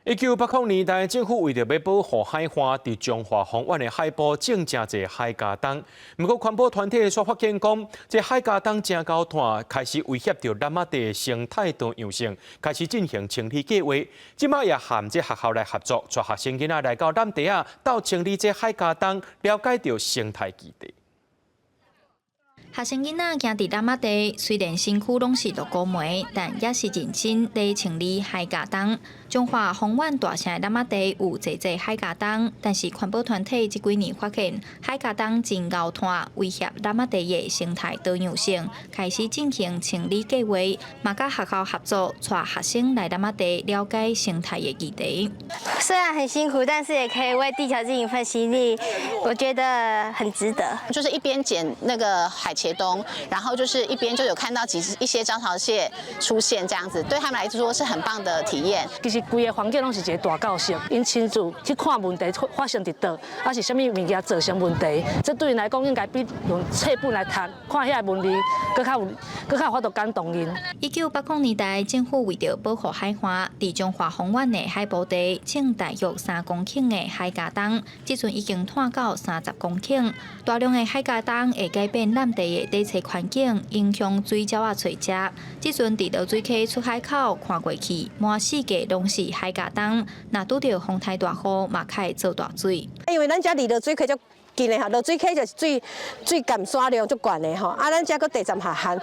1980年代，政府為著欲保護海岸，佇彰化豐原的海埔種誠濟海茄冬。毋過環保團體煞發現講，這海茄冬誠𠢕湠，開始威脅著楠仔地的生態多樣性，開始進行清理計劃。這擺也和這學校來合作，帶學生囡仔來到楠地仔，鬥清理這海茄冬，了解著生態議題。學生囡仔行佇楠仔地，雖然身軀攏是露菇糜，但也是認真咧清理海茄冬。彰化豐原大城的楠仔地有濟濟海茄冬，但是環保團體這幾年發現海茄冬真𠢕湠，威脅楠仔地的生態多樣性，開始進行清理計劃，嘛佮學校合作，帶學生來楠仔地了解生態的議題。雖然很辛苦，但是也可以為地球盡一份心力，我覺得很值得。就是一邊撿那個海茄冬，然後就是一邊就有看到幾隻一些招潮蟹出現，這樣子對他們來說是很棒的體驗。其實規个環境攏是一個大教室，𪜶親自去看問題發生佇佗，抑是啥物物件造成問題，這對𪜶來講應該比用冊本來讀，看遐個文字，閣較有，閣較有法度感動𪜶。1980年代，政府為著保護海岸，佇彰化豐原的海埔地種大約3公頃的海茄冬，這陣已經湠到30公頃。大量的海茄冬會改變楠地的底棲環境，影響水鳥仔棲食。這陣佇濁水溪出海口看過去，滿四界攏是海茄冬，若拄著風台大雨，嘛較會做大水。因為咱遮離濁水溪足近的吼，濁水溪就是水水含沙量足懸的吼，啊，咱遮閣地浸下旱，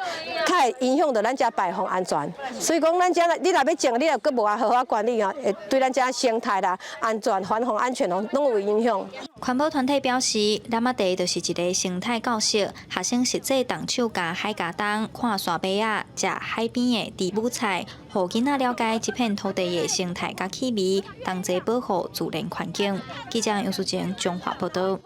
較會影響著咱遮排放安全。所以講，咱遮你若欲種，你若閣無愛好好管理吼，會對咱遮生態啦、安全、環境安全攏有影響。環保團體表示，楠仔地就是一个生態教室，學生實際動手共海茄冬、看沙馬仔、食海邊的豬母菜，予囡仔了解這片土地的生態佮氣味，同齊保護自然環境。記者楊淑靜彰化報導。